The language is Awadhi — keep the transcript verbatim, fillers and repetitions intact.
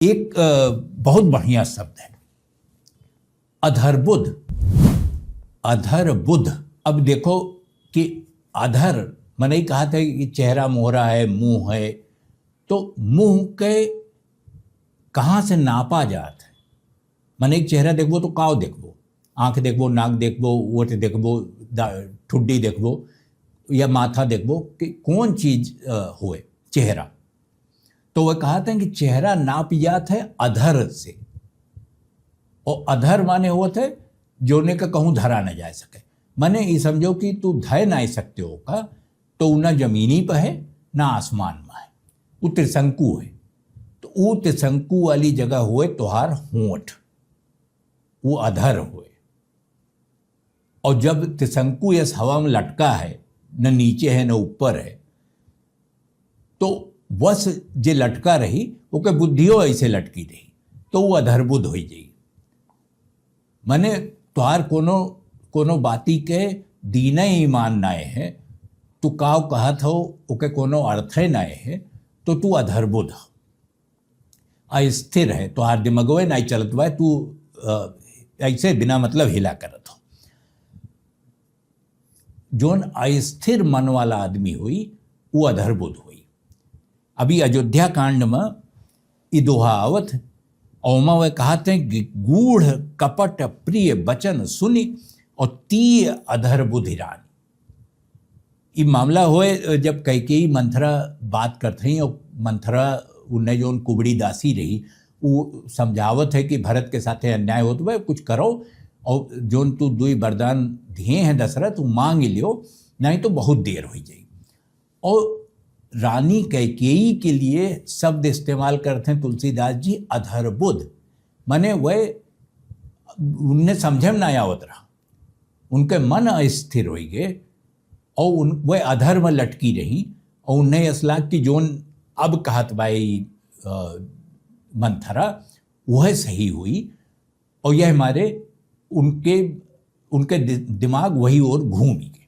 एक अ, बहुत बढ़िया शब्द है, अधरबुध। अधरबुध। अब देखो कि अधर, मने कहा था कि चेहरा मोहरा है, मुंह है, तो मुंह के कहाँ से नापा जात है? मने एक चेहरा देखबो तो काव देखबो, आंख देखबो, नाक देखबो, ओठ देखबो, दा-, ठुड्डी देखबो या माथा देखबो कि कौन चीज अ, होए चेहरा। तो वह कहत हैं कि चेहरा नाप जात है अधर से, और अधर माने होत है जोने का कहूँ धरा न जा सके। माने ई समझो कि तू धय ना सकते हो का, तो उ ना जमीनी पर है ना आसमान में है, उ त्रिशंकु है। तो उ त्रिशंकु वाली जगह होए तोहार होंठ, उ अधर होए। और जब त्रिशंकु यस हवा में लटका है, न नीचे है न ऊपर है, तो वस जे लटका रही, ओके बुद्धियो ऐसे लटकी रही, तो वो अधरबुध होई जाई। मने तोहार कोनो कोनो बाती के दीने ईमान नाए है, तू काव कहत हो, ओके कोनो अर्थे नाए है, तो तू अधरबुध हो। अस्थिर है, तोहार दिमगवे नाई चलत बा, तू अ, ऐसे बिना मतलब हिला करत हो। जोन अस्थिर मन वाला आदमी होई, वो अधरबुध होई। अभी अयोध्या कांड में ई दोहा आवत है, और ओमा वह कहत हैं कि गूढ़ कपट प्रिय वचन सुनि और तीय अधरबुधि रानी। ई मामला होए जब कैकेयी मंथरा बात करत रही और मंथरा उन्हें जोन कुबड़ी दासी रही, वो समझावत है कि भरत के साथे अन्याय होत बा, कुछ करो और जोन तू दुई वरदान दिए हैं दशरथ, वो मांग लियो, नहीं तो बहुत देर हो जाई। और रानी कैकेयी के लिए शब्द इस्तेमाल करते हैं तुलसीदास जी, अधरबुध। माने वह उनने समझे में ना आवत रहा, उनके मन अस्थिर हो गए और उन, वह अधर में लटकी रही और उन्हें असला कि जोन अब कहत बाई अ, मंथरा, वह सही हुई। और यह हमारे उनके उनके दि, दिमाग वही ओर घूम गए।